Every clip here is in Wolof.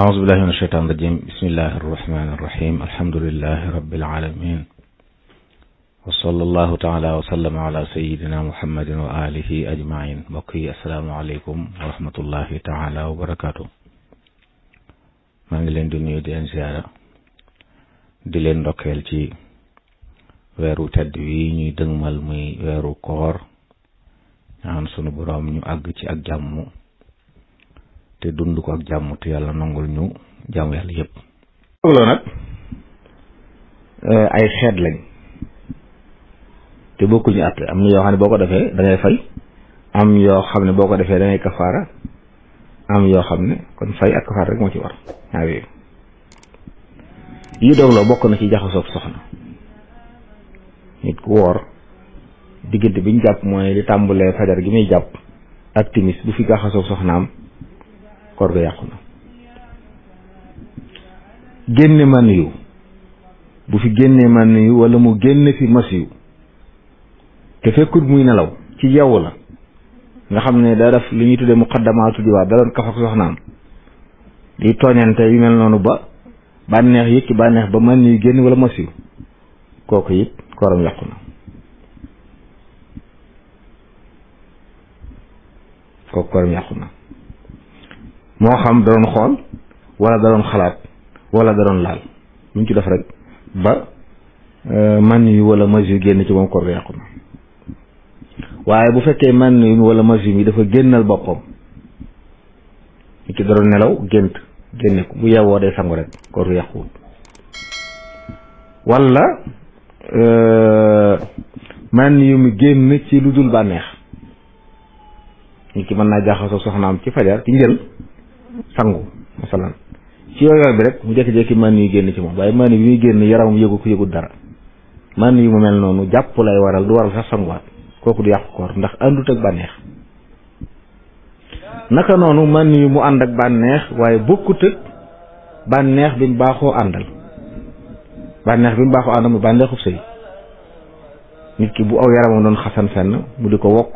أعوذ بالله من الشيطان الرجيم بسم الله الرحمن الرحيم الحمد لله رب العالمين وصلى الله تعالى وسلم على سيدنا محمد وآله أجمعين بقي السلام عليكم ورحمة الله تعالى وبركاته ما ngi leen di nuyu di leen ziara di leen ndokkeel ci weeru tedd wi ñuy dëgmal muy weeru koor ñaan sunu borom ñu àgg ci ak jàmm te dund ko ak jàmm te yàlla nangul ñu jàmm yàlla yëpp. loolu nag ay xeet lañ te bokkuñu at am na yoo xam ne boo ko defee da ngay fay am yoo xam ne boo ko defee da ngay kafaara am yoo xam ne kon fay ak kafaara rek moo ci war ñaar yooyu yi dogloo bokk na ci jaxasoog soxna nit ku woor diggante bi ñu jàpp mooy li tàmbalee fajar gi muy jàpp ak timis bu fi jaxasoog soxnaam koor ga yàqu na génne man yu bu fi génnee man yu wala mu génne fi mas yu te fekkut muy nelaw ci jaww la nga xam ne daa def li ñuy tuddee muqaddamaatu diwaat da doon kaf ak soxnaam di tooñante yu mel noonu ba bànneex yëkki bànneex ba man yu génn wala mas yu kooku it kooram yàqu na kooku kooram yàqu na moo xam da doon xool wala da doon xalaat wala da doon laal lu ñu ci def rek ba man yu wala mas yu génn ci moom koor ga yàqu na waaye bu fekkee man yu wala mas yu mi dafa génnal boppam nit ki da doon nelaw génne ko bu yewwoo day sangu rek koor ga yàquwul wala man yu mi génn ci lu dul bànneex nit ki mën naa jaxasoo soxnaam ci fajar ci njël sangu masalan ci yooyu bi rek mu jékki-jékki man yu génn ci moom waaye man yu bi muy génn yaramam yëgul dara man yu mu mel noonu jàpp lay waral du waral sax sanguwaat kooku du yàqu koor ndax àndut ak bànneex naka noonu man yu mu ànd ak bànneex waaye bokkut ak bànneex bi mu baaxoo àndal bànneex bi mu baaxoo àndal mu bànneexub sëy nit ki bu aw yaramam doon xasan fenn mu di ko wokk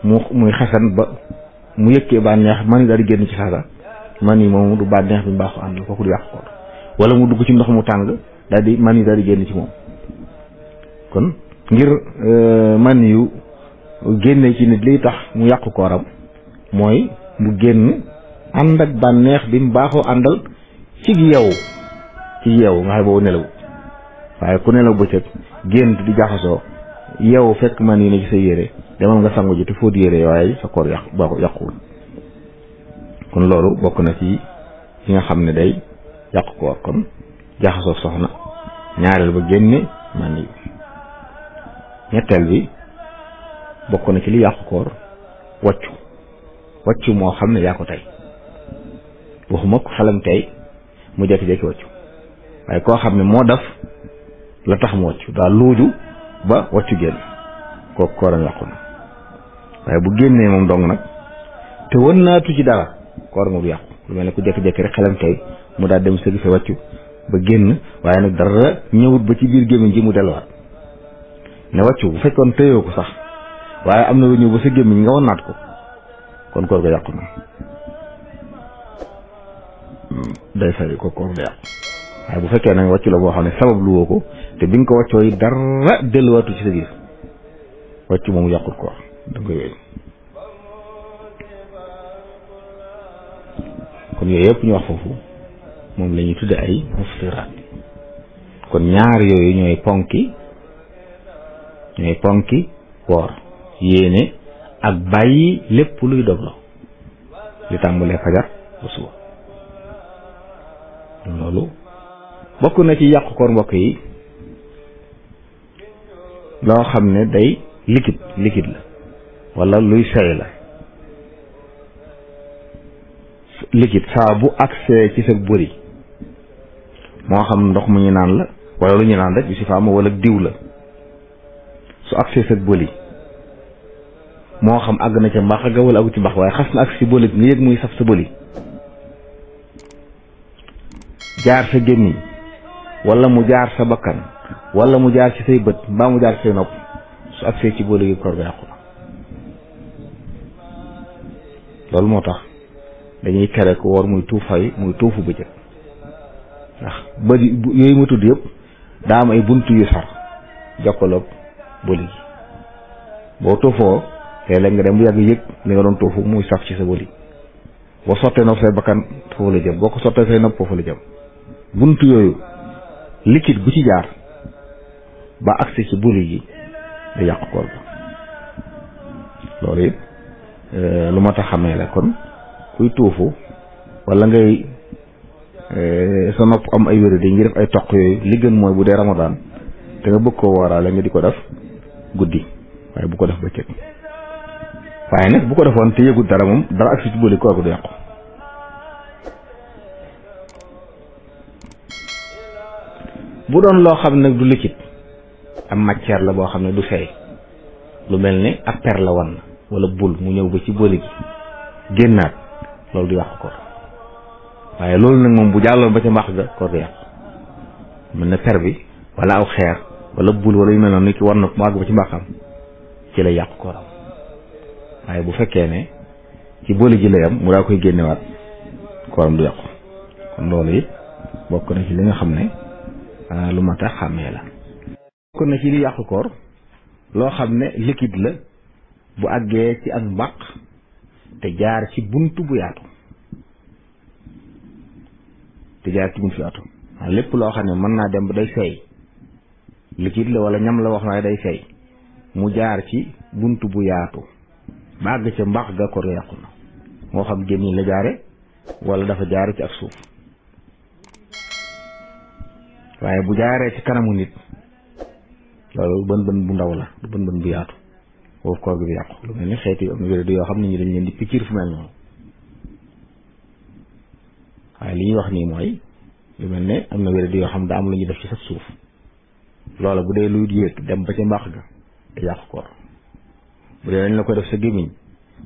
muy xasan ba mu yëkkee bànneex man yi daal di génn ci saasa man yi moom du bànneex bi mu baaxoo àndal kooku du yàqu koor wala mu dugg ci ndox mu tàng daal di man yi daal di génn ci moom kon ngir man yu génne ci nit liy tax mu yàqu kooram mooy mu génn ànd ak bànneex bi mu baaxoo àndal ci yeewu nga xam boobu nelaw waaye ku nelaw bëccëg génn di jaxasoo yeewu fekk man yu ne ci sa yére demal nga sangu ji te fóot yére waaye sa koor yàquwul kon loolu bokk na ci nga xam ne day yàqu koor kon jaxasoo soxna ñaareel ba génne man yu ñetteel bi bokk na ci li yàqu koor wàccu moo xam ne yaa ko tey waxuma ko xelam tey mu jékki-jékki wàccu waaye koo xam ne moo def la tax mu wàccu daa luuju ba wàccu génn kooku kooram yàqu na waaye bu génnee moom dong nag te wën naatu ci dara koor nga du yàqu lu mel ne ku jékki-jékki rek xelam tey mu daal dem sëgg sa wàccu ba génn waaye nag dara ñëwut ba ci biir gémmiñ ji mu delluwaat ne wàccu bu fekkoon tëyoo ko sax waaye am na lu ñëw ba sa gémmiñ nga wan naat ko kon koor ga yàqu na day fay ko koor ga yàqu waaye bu fekkee nag wàccu la boo xam ne sabab lu woo ko te bi nga ko wàccoo yi dara delluwaatu ci sa biir wàccu moomu yàqul koor da nga koy wéy kon yooyu yëpp ñu wax foofu moom la ñuy tudde ay muftiraat kon ñaar yooyu ñooy ponki woor yéene ak bàyyi lépp luy dogloo li tàmbalee fajar ba suba loolu bokk na ci yàqu koor mbokk yi loo xam ne day liquide la wala luy seey la liquide saa bu accès ci sa bëri moo xam ndox mu ñu naan la wala lu ñu naan rek bi si faama wala diw la su accès sa bëli moo xam àgg na ca mbax ga wala àggu ci mbax waaye xas na ak si bëli nga yëg muy saf sa bëli jaar sa gémmiñ wala mu jaar sa bakkan wala mu jaar ci say bët mbaa mu jaar ci say nopp su agsee ci bëli gi koor ga yàqu na loolu moo tax dañuy tere ko war muy tuufu bëccëg ndax bëri yooyu ma tudd yëpp daa am ay bunt yu sar jokkaloog bëli gi boo tuufoo léeg-léeg nga dem bu yàgg yëg li nga doon tuufu muy saf ci sa bëli boo sottee nopp say bakkan foofu la jëm boo ko sottee say nopp foofu la jëm bunt yooyu liquide bu ci jaar ba agsi ci bëli gi da yàq koor ga loolu it lu ma tax xamee la kon kuy tuufu wala ngay sa nopp am ay wéradi ngi def ay toq yooyu li gën mooy bu dee ramadaan te nga bëgg koo waraale nga di ko def guddi waaye bu ko def bëccëg waaye nag bu ko defoon te yëgut dara moom dara agsi ci bëli koor gu du yàqu bu doon loo xam ne nag du liquide am matière la boo xam ne du seey lu mel ne ab per la wan wala bul mu ñëw ba ci bëli gi génnaat loolu du yàqu koor waaye loolu nag moom bu jàlloon ba ca mbax ga koor du yàqu mel ne per bi wala aw xeer wala bul wala yu mel noonu ni ki war na mu àgg ba ci mbaxam ci lay yàqu kooram waaye bu fekkee ne ci bëli ji lay am mu daa koy génnewaat kooram du yàqu kon loolu it bokk na ci li nga xam ne lu ma tax xàmmee la bokk na ci li yàqu koor loo xam ne liquide la bu àggee ci ak mbaq te jaar ci bunt bu yaatu lépp loo xam ne mën naa dem ba day seey liquide la wala ñam la wax waaye day seey mu jaar ci bunt bu yaatu ba àgg ca mbaq ga koor yàqu na moo xam gémmiñ la jaare wala dafa jaare ci ak suuf waaye bu jaaree ci kanamu nit loolu bën bu ndaw la du bën bu yaatu foofu koor gi du yàqu lu mel ni xeeti am na wéradi yoo xam ne ñu dañ leen di pikiir fu mel noonu waaye li ñuy wax nii mooy lu mel ne am na wéradi yoo xam daa am lu ñuy def ci sa suuf loola bu dee luy yéeg dem ba ca mbaq ga da yàqu koor bu dee dañ la koy def sa gémmiñ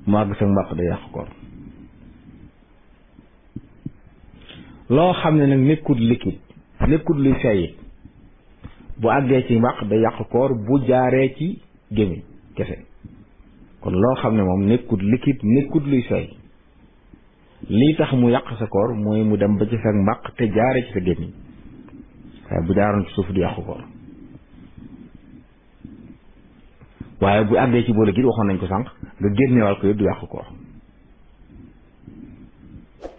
mu àgg sa mbaq da yàqu koor loo xam ne nag nekkul liquide nekkul luy seey bu àggee ci mbaq da yàqu koor bu jaaree ci gémmiñ kese kon loo xam ne moom nekkul liquide nekkul luy seey lii tax mu yàq sa koor mooy mu dem ba ci sa mbaq te jaaree ci sa gémmiñ waaye bu jaaroon ci suuf di yàqu koor waaye bu àggee ci boole gi waxoon nañ ko sànq nga génneewal ko yëpp du yàqu koor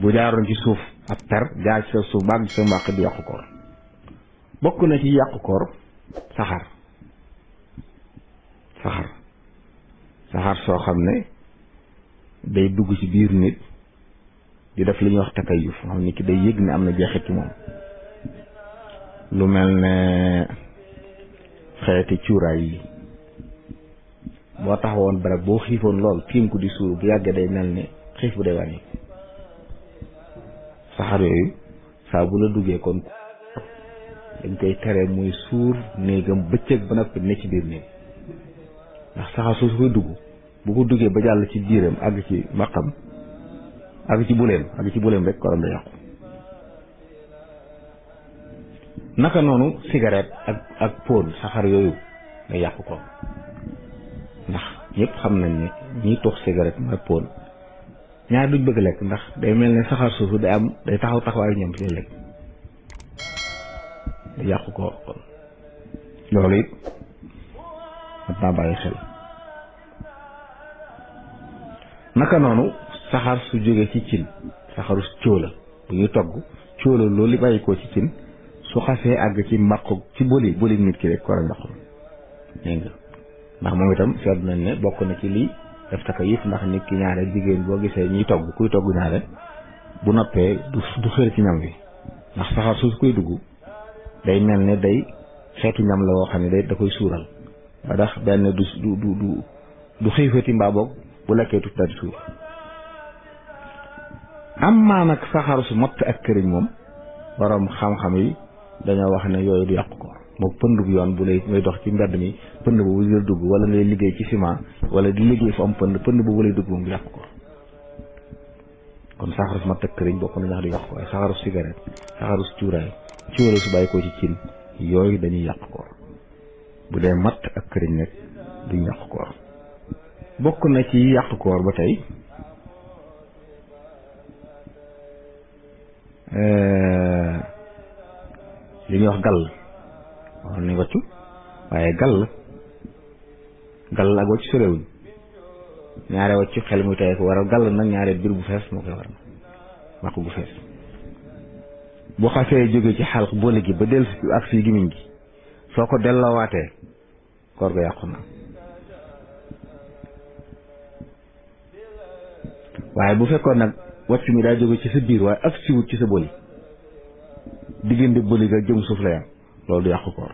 bu jaaroon ci suuf ab per jaar ci sa suuf ba àgg ci sa mbaq di yàqu koor bokk na ci yàqu koor saxaar soo xam ne day dugg ci biir nit di def li ñuy wax takayuf xam ni ki day yëg ne am na jeexit ci moom lu mel ne xeeti cuuraay yi boo taxawoon barab boo xiifoon lool tiim ko di suur bu yàggee day mel ne xiif bu day wàññi saxaar yooyu saa bu la duggee kon dañ koy tere muy suur néegam bëccëg ba noppi ne ci biir néeg ndax saxaar soo su koy dugg bu ko duggee ba jàll ci biiram àgg ci mbaqam àgg ci buleem rek koram da yàqu naka noonu cigarette ak pon saxaar yooyu day yàqu ko ndax ñëpp xam nañ ne ñiy tox cigarette mooy pon ñaar duñ bëgg lekk ndax day mel ne saxaar soosu day taxaw taxawaayu ñoom ci lekk day yàqu ko kon loolu it mat naa bàyyi xel naka noonu saxaar su jógee ci cin saxaru cóola bu ñuy togg cóola loolu li bàyyi ko ci cin su xasee àgg ci mbàqu ci boli nit ki rek koor a ndox dégg nga ndax moom itam seetlu nañ ne bokk na ci lii def taka yëf ndax nit ki ñaare jigéen boo gisee ñuy togg kuy togg ñaare bu noppee du xër ci ñam wi ndax saxaar su koy dugg day mel ne day xeetu ñam la woo xam ne da koy suural ba tax benn du xiifati mbaa boog bu lekkee tuuti daal di suur am maa nag saxaar su mott ak këriñ moom borom xam-xam yi dañoo wax ne yooyu du yàqu koor moo pënd bu yoon bu lay ngay dox ci mbedd mi pënd bu lay dugg wala ngay liggéey ci ciment wala di liggéey fu am pënd bu lay dugg moom du yàq koor kon saxaru su mat ak këriñ bokk na ñax du yàq ko waaye saxaru su cigarette saxaru su cuuraay cuuraay su bàyyi ko ci cin yooyu dañuy yàq koor bu dee matt ak këriñ nag duñ yàq koor bokk na ci yàq koor ba tey li ñuy wax gàll wax nañ wàccu waaye gàll ak wàccu sorewuñ ñaare wàccu xel muy tey ko waral gàll nag ñaare biir bu fees moo koy waral wàq bu fees bu xasee jóge ci xalq boole gi ba dellu ak si gimiñ gi soo ko delloowaatee koor ga yàqu na waaye bu fekkoon nag wàccu mi daa jóge ci sa biir waaye ak siwut ci sa boli diggante boli ga jëm suuf la yam loolu du yàqu koor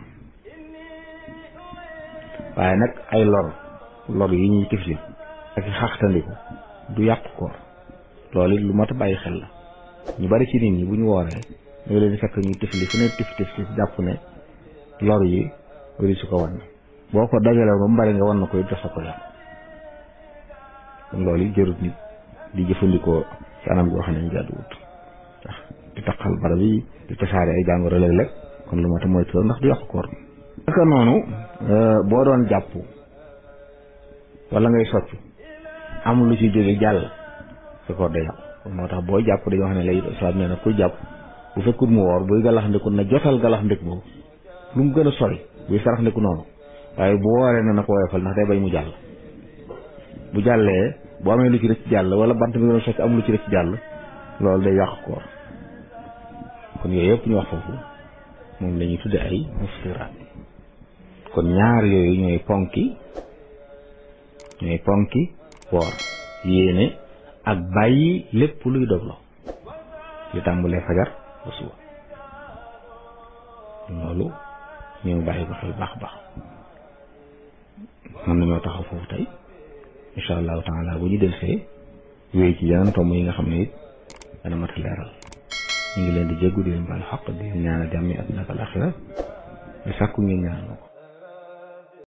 waaye nag ay lor yi ñuy tifli ak xaxtandiku du yàqu koor loolu it lu mat a bàyyi xel la ñu bari ci nit ñi bu ñu wooree ñoo leen fekk ñuy tifli fu ne tifli jàpp ne lor yi wari su ko wan boo ko dajalee ba mu bari nga wan na koy jox sa ko yàqu kon loolu jërut nit di jëfandikoo ci anam goo xam ne jaaduwut ndax di taqal barab yi di tasaare ay jàngoro léeg-léeg kon lu mat a moytu ndax du yàqu koor naka noonu boo doon jàpp wala ngay soccu am lu ci jóge jàll sa koor day yàqu kon moo tax boo jàpp dañoo xam ne lay islam nee na kuy jàpp bu fekkul mu woor buy galax ndiku na jotal galax ndik boobu lu mu gën a sori buy sarax ndiku noonu waaye bu wooree na ko woyofal ndax day bañ mu jàll bu jàllee bu amee lu ci rëcc jàll wala bant bi doon socc am lu ci rëcc jàll loolu day yàq koor kon yooyu yëpp ñu wax foofu moom la ñuy tudde ay muftiraat kon ñaar yooyu ñooy ponki woor yéene ak bàyyi lépp luy dogloo li tàmbalee fajar ba suba loolu ñu bàyyi ko xel baax baax mën nañoo taxaw foofu tey incha allahu taala bu ñu delsee wéy ci yeneen tomb yi nga xam ne it dana mat a leeral ñu ngi leen di jéggu di leen baal xaq di leen ñaanal jàmmi àddina ak alaxira di sàkku ngeen ñaanal ko